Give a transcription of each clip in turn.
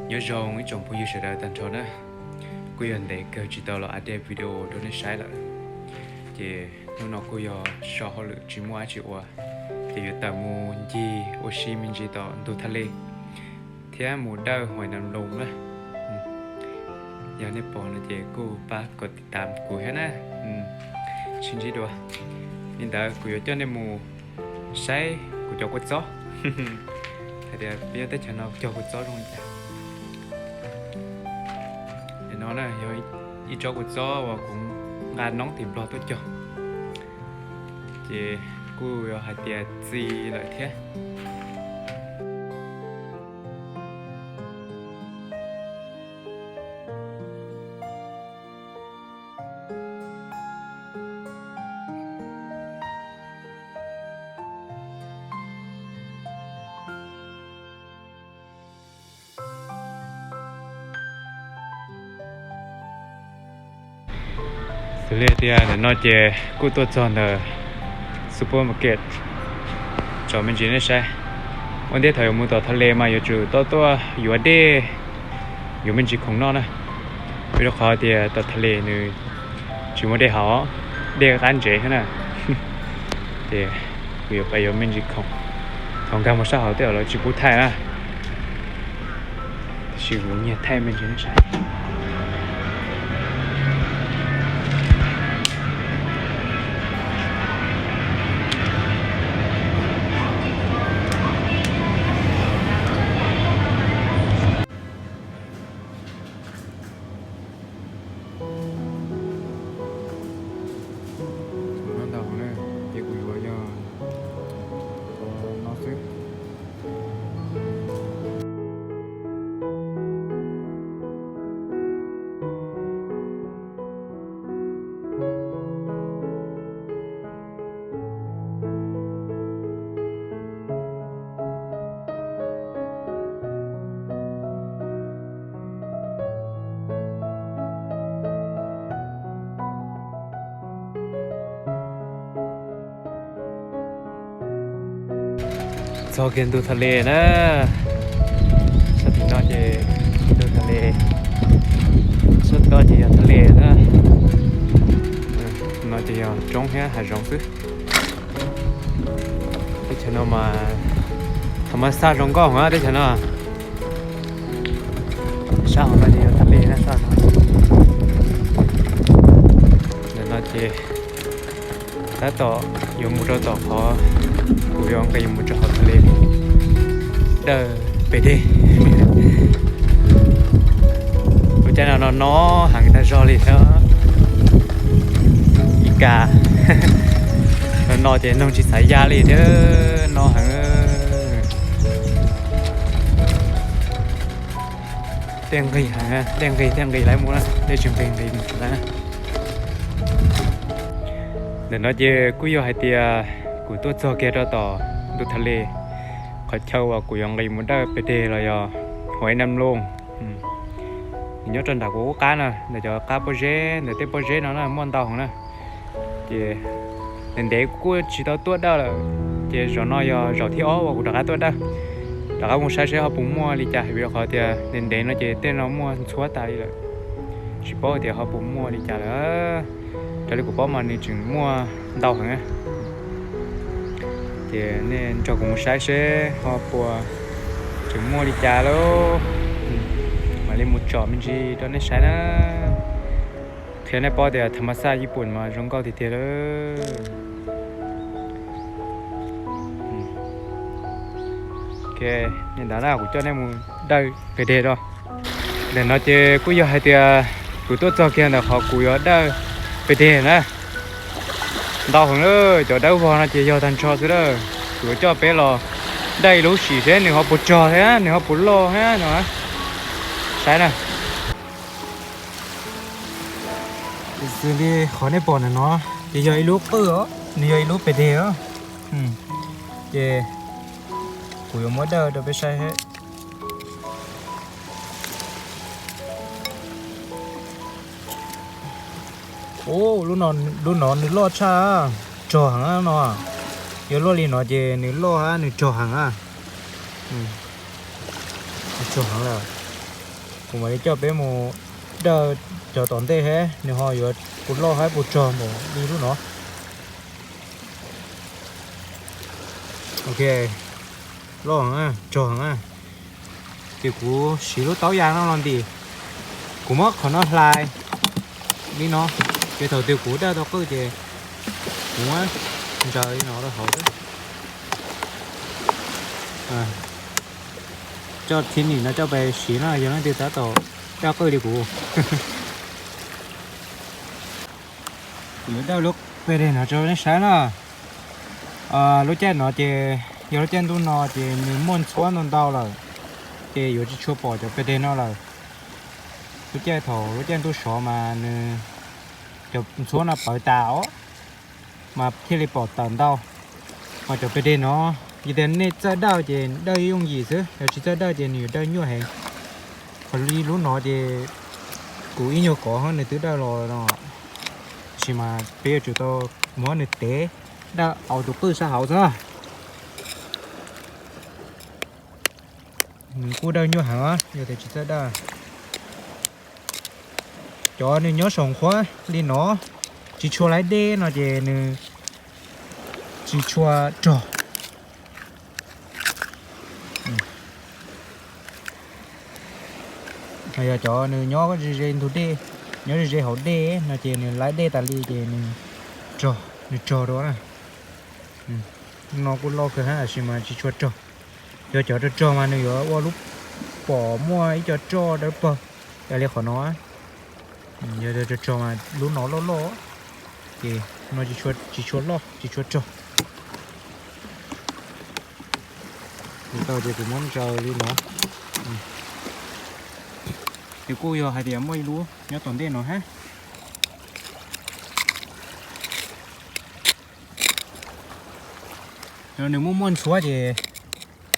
Nyob zoo ib tsoom phooj ywg sawv daws tag nrho na. Kuj yog ntev kawg tsis tau los update video rau nej saib lawm, ces hnub no kuj yog so hauj lwm tsis muaj dab tsi ua, ces yuav tawm mus ncig ua si me ntsis tom ntug thaj le thiab mus dawj hais nam loos na. Yog nej pom no ces kuj pab kom tiv tam kuv thiab na, sib ntsib dua. Li ntawd kuv yuav coj nej mus saib kuv cov kua txob, hais tias peb nyob teb chaws no cog kua txob zoo li cas. Nim no na yog ib tsob kua txob uas kuv nqa noob tim Nplog tuaj cog, ces kuj yog hais tias txi lawm thiab. Xws li tias ntawm no ces kuj tuaj txog ntawm supermarket, tsom me ntsis nej saib. Ua ntej thaum yuav mus tom thaj le mas yuav tsum tau tuaj yuav dej, yuav me ntsis khoom noj na, vim rau qhov tias tom thaj le nws tsis muaj dej haus, dej qab ntsev thiab na. Ces kuv yuav pab yuav me ntsis khoom, thaum nkag mus sab hauv tej zaum lawv tsis pub thaij na, tiam sis kuv nyiag thaij me ntsis nej saib. Ntau ne, ces kuv yuav yog no xwb. Txog kiag ntug thaj le na. Sab tim no ces ntug thaj le, sab tod ces yog thaj le na. No ces yog roob thiab hav zoov xwb. Teb chaws no mas thaum mas xaj zoo nkauj heev teb chaws no. Sab hauv no ces yog thaj le na, sab hauv no. Ntawm no ces tab tom yuav mus rau tom qhov kuv yuav nqis mus rau hauv thaj le dawj pes deg. Lub caij no no no heev tag zog li thiab. Ib kas no no ces noog tsis xav ya li thiab, no heev. Dej nqig heev, dej nqig thiaj nqis lawv mus na, dej tsis nqig nqis mus tsis lawv na. Ntawm no ces kuj yog hais tias kuv tuaj txog kiag rau tom ntug thaj le, qhov chaw uas kuv yuav nqis mus dawj pes deg los yog hais nam loos. Nws nyob rau nram kuv qub qab no, ntawm cov qab pob zeb, ntawm tej pob zeb no na muaj ntau heev na. Ces ntev ntev kuj tsis tau tuaj dawj lawm, ces zaum no yog zaum thib ob uas kuv rov qab tuaj dawj, rov qab mus saib seb ho puas muaj li cas, vim rau qhov tias ntev ntev no ces tej no muaj ntxhuav tas li lawm, tsis paub tias ho puas muaj li cas lawm. Raws li kuv paub mas nws tseem muaj ntau heev na. Ces nej nrog kuv mus saib seb ho puas tseem muaj li cas lauj. Mam li mus tsom me ntsis rau nej saib na. Qhia nej paub tias tham ma xaj Nyij Pooj mas zoo nkauj tiag tiag lawm. Ok, li ntawd na kuv coj nej mus dawj pes deg rau. Ntawm no ces kuj yog hais tias kuv tuaj txog kiag ntawm qhov kuv yuav dawj pes deg na. Ntau heev lawm, cov dawb vog no ces yog tag nrho xwb lawm. Kuv yuav coj peb los dawj ib lub sim seb nws ho puas tsog thiab nws ho puas loj thiab no. Saib na. Xws li qhov nej pom ntawm no ces yog ib lub qwj os, nws yog ib lub pes deg os. Ces kuv yuav muab dawj rau peb saib. Ub, lub no nws loj tshaj, tsog heev no. Yog luaj li no ces nws loj, nws tsog heev. Nws tsog heev lawm. Kuv mam li coj peb mus dawj cov tom ntej seb nws ho yuav puas loj thiab puas rog npaum li lub no. Ok, loj heev, rog heev na. Ces kuv siv lub taub ya no los ntim, kuv muab qhov no hlais li no, ces thaum twg kuv dawj tau qwj ces kuv muab ntsaws li no rau hauv xwb. Coj thib nim no coj pes siv no, yog leej twg tab tom dawj qwj li kuv. Kuv yuav dawj lub pes deg no rau nej saib na. Lub caij no ces yog lub caij ntuj no ces nws muaj ntxhuab ntau ntau lawm, ces yuav tsis tshua pom cov pes deg no lawm. Lub caij thaum lub caij ntuj sov mas nws cov ntxhuab no pawv tas os, mas thiaj li pom tawm ntau. Mas cov pes deg no, yog tias nej txawj dawj ces dawj yooj yim xwb, yog tsis txawj dawj ces nws yuav dawj nyuaj heev. Qhov li lub no ces kuv ib nyuag kov nws twb dawj los no, tab sis mas peb yuav tsum tau muab nws tev dawj aus tus qwj sab hauv xwb. Nws kuj dawj nyuaj heev yog tias tsis txawj dawj. Cov nws nyob saum nqhuab li no, tsis tshua laib dej no ces nws tsis tshua rog. Yog cov nws nyob ze ze ntug dej, nyob ze ze hauv dej no ces nws laib dej tas li ces nws rog, nws rog dua na. No kuj loj kawg hab tab sis mas tsis tshua rog. Yog cov rog rog mas nws yuav ua lub pom muaj ib co roj dawb paug, yog li qhov no. Yog cov rog rog mas lub no loj loj, ces no tsis tshua loj tsis tshua rog. Li tau ces kuv muab ntsaws li no. Ces kuj yog hais tias muaj ib lub nyob tom ntej no hab. Nws muaj muaj ntxhuab ces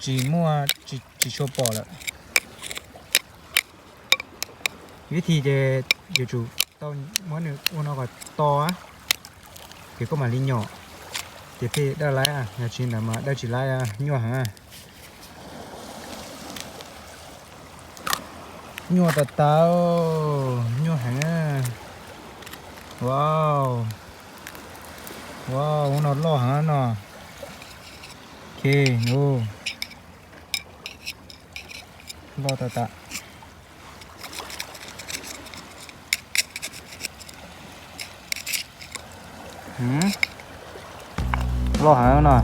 tsis muaj, tsis tshua pom lawm. Vib thi ces yuav tsum tau muab nws ua no kom to, ces koj mam li nyom, ces thiaj dawj laib, yog tsis ntawd mas dawj tsis laib, nyuaj heev. Nyuaj tas tas, nyuaj heev. Wow, wow, ub no loj heev no. Ok, loj tas tas. Loj heev no.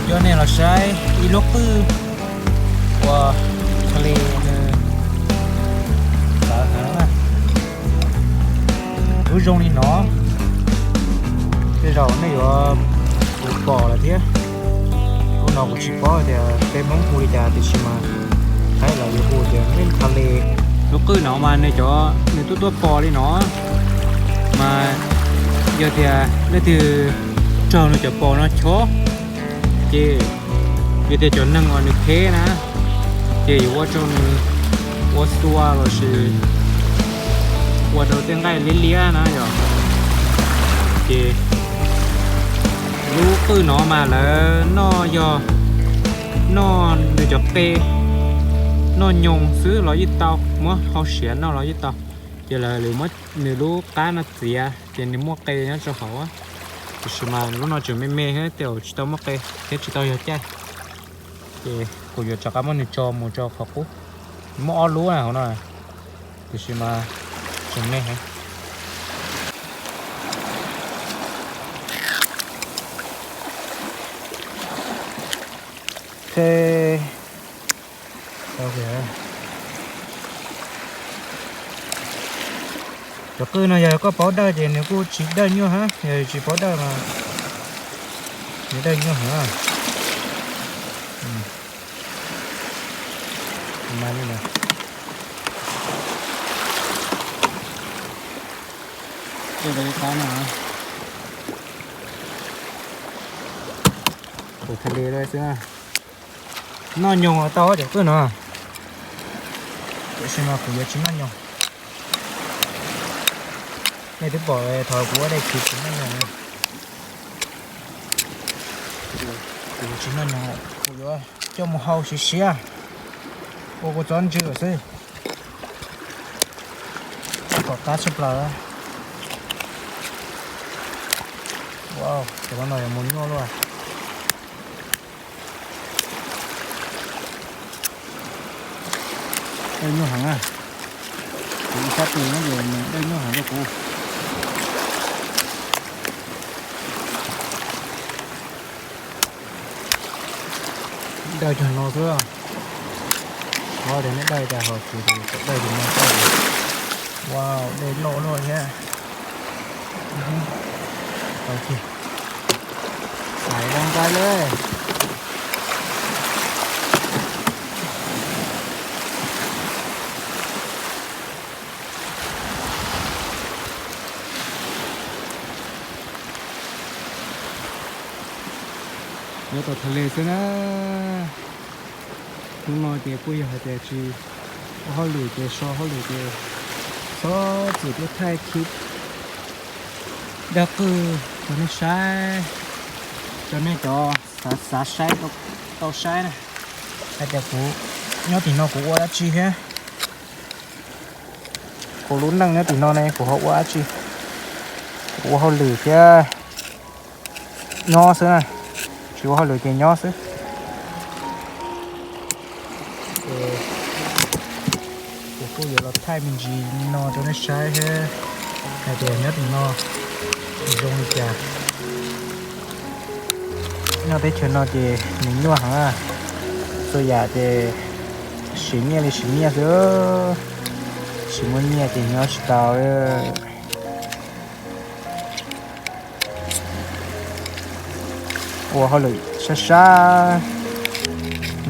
Coj nej los saib ib lub qwj uas tha le nws txawv heev na. Lub zoo li no, tej zaum nej yuav tus pom lawm thiab. Lub no kuv tsis paub tias peb Hmoob hu li cas tiam sis mas Thaib lawv yuav hu tias meb tha le. Lub qwj no mas nws cov nws tuaj tuaj pos li no, mas yog tias leej twg raug nws cov pos no chob, ces yog tias cov neeg uas nws kheb na, ces yuav ua rau nws ua xua lossis ua rau tej nqaij liab liab na yom. Ces lub qwj no mas lawv noj yog noj nws cov qe, noj nyoos xwb los yeej tau, muab hau siav noj los yeej tau. Ces lawv muab nws lub qab no txiav ces nws muaj qe nyob rau hauv, tiam sis mas lub no tseem me me thiab, tej zaum tsis tau muaj qe thiab tsis tau yog caij. Ces kuv yuav rov qab muab nws tso mus rau qhov qub. Muaj ob lub na hauv no, tiam sis mas tseem me heev. Cov qwj no yog koj paub dawj ces nws kuj tsis dawj nyuaj hab, yog tsis paub dawj mas nws dawj nyuaj heev. Tus tha le xwb, noj nyoos tau cov qwj no, tiam sis mas kuv yuav tsis noj nyoos. Nej twb pom thaum kuv ua dej khiv tsis noj nyoos, kuv yuav tsis noj nyoos, kuv yuav coj mus hau siav siav ua kua txob ntsws xwb. Kom qab tshaj plaws. Wow, cov no yuav mus nyuaj luaj. Dawj nyuaj heev na. Kuv ib sab tes no ces nws dawj nyuaj heev rau kuv. Dawj cog no xwb. Qhov tias nej dawj cas ho kuv tus dawj tus no. Wow, dej loj luaj thiab. Xaiv zoo nqaij lawm. Nyob tom tha le xwb na. Hnub no ces kuj yog hais tias tsis ua hauj lwm ces so hauj lwm ces txhob txwm tuaj thaij clip dawj qwj rau nej saib, rau nej cov xav xav saib tau saib na, hais tias kuv nyob tim no kuv ua dab tsi thiab. Kuv lub neej nyob tim no ne kuv ho ua dab tsi? Kuv ua hauj lwm thiab nyob xwb na, tsis ua hauj lwm ces nyob xwb. Kuv kuj yuav los thaij me ntsis no rau nej saib thiab, hais tias nyob tim no zoo li cas. Nyob teb chaws no ces nws nyuaj heev, txhua yam ces siv nyiaj li siv nyiaj xwb, tsis muaj nyiaj ces nyob tsis tau. Ua hauj lwm sab sab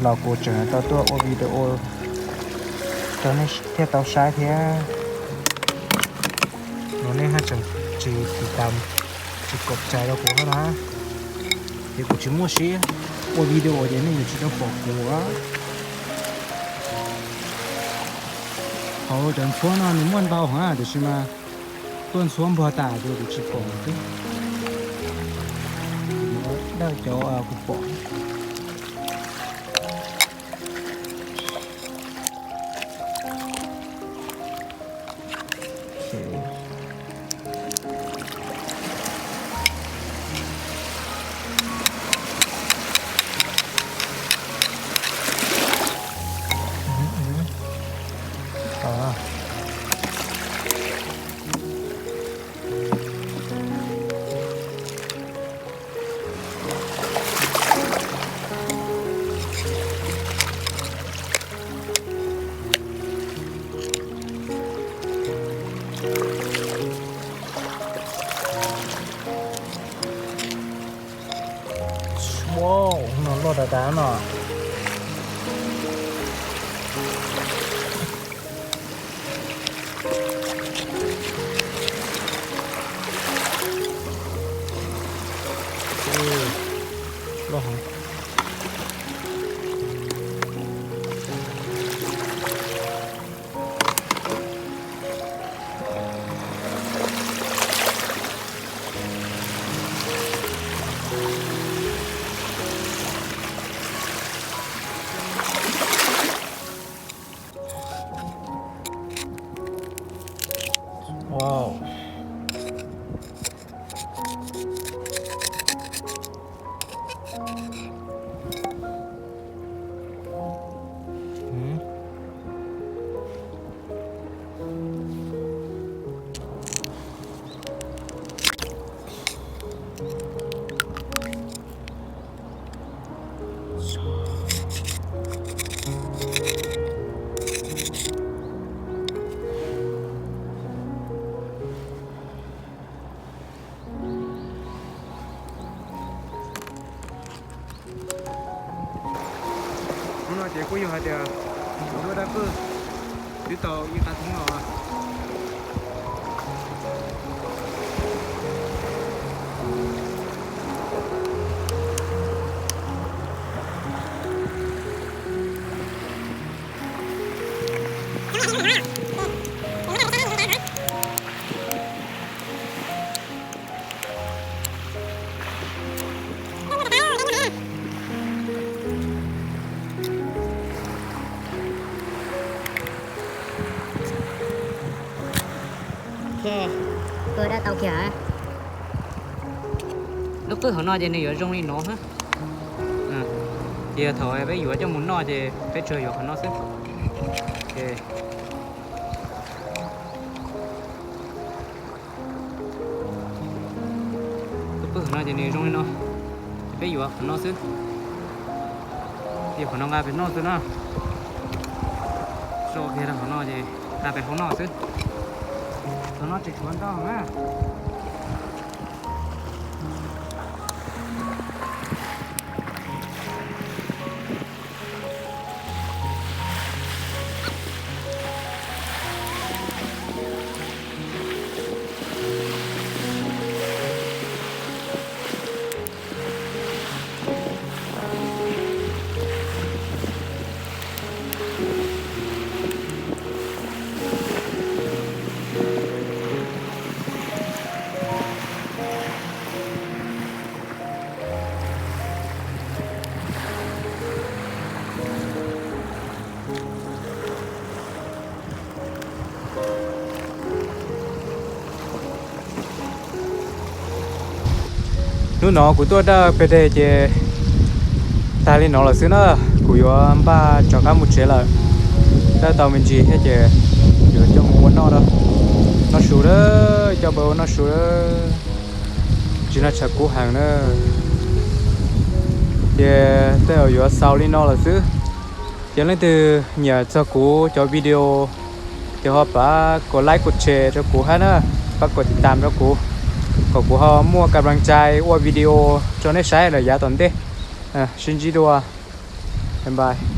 los kuv tseem tau tuaj ua video rau nej thiaj tau saib thiab. No nej haj tseem tsis tiv tam, tsis kaum cai rau kuv no na, ces kuv tsis muaj siab ua video ces nej yuav tsis tau pom kuv. Hauv cov ntxhuab no nws muaj ntau heev tiam sis mas tuaj ntxhuab npuag tas ces kuv tsis pom xwb. Dawj cov kuv pom. Wow, no loj tas tas no. Loj heev. Wow. Hnub no ces kuj yog hais tias kuv tuaj dab qwj twb tau ib qab thoob los. Ok, tuaj dab tau kiag. Lub qwj hauv no ces nws yuav zoo li no. Ces thaum peb yuav coj mus noj ces peb tsuas yuav qhov no xwb. Lub qwj hauv no ces nws zoo li no, ces peb yuav qhov no xwb. Yuav qhov no nqa pem noj xwb na. Tso kiag rau qhov no ces nqa pem hauv noj xwb. Qhov no tsis tshuav ntau na. Hnub no kuv tuaj dab pes deg ces tag li no lawm xwb na. Kuv yuav npaj rov qab mus tsev lawm. Dab tau me ntsis thiab ces yuav coj mus ua noj na. Noj su lawm, coj mus ua noj su lawm. Tsis noj tshav kub heev na. Ces tej zaum yuav xaus li no lawm xwb. Ces leej twg nyiam txog kuv cov video ces ho pab kom like kom share rau kuv hab na, pab kom tiv tam rau kuv, kom kuv ho muaj kam las cai ua video rau nej saib lawm yav tom ntej. Sib ntsib dua, bye bye.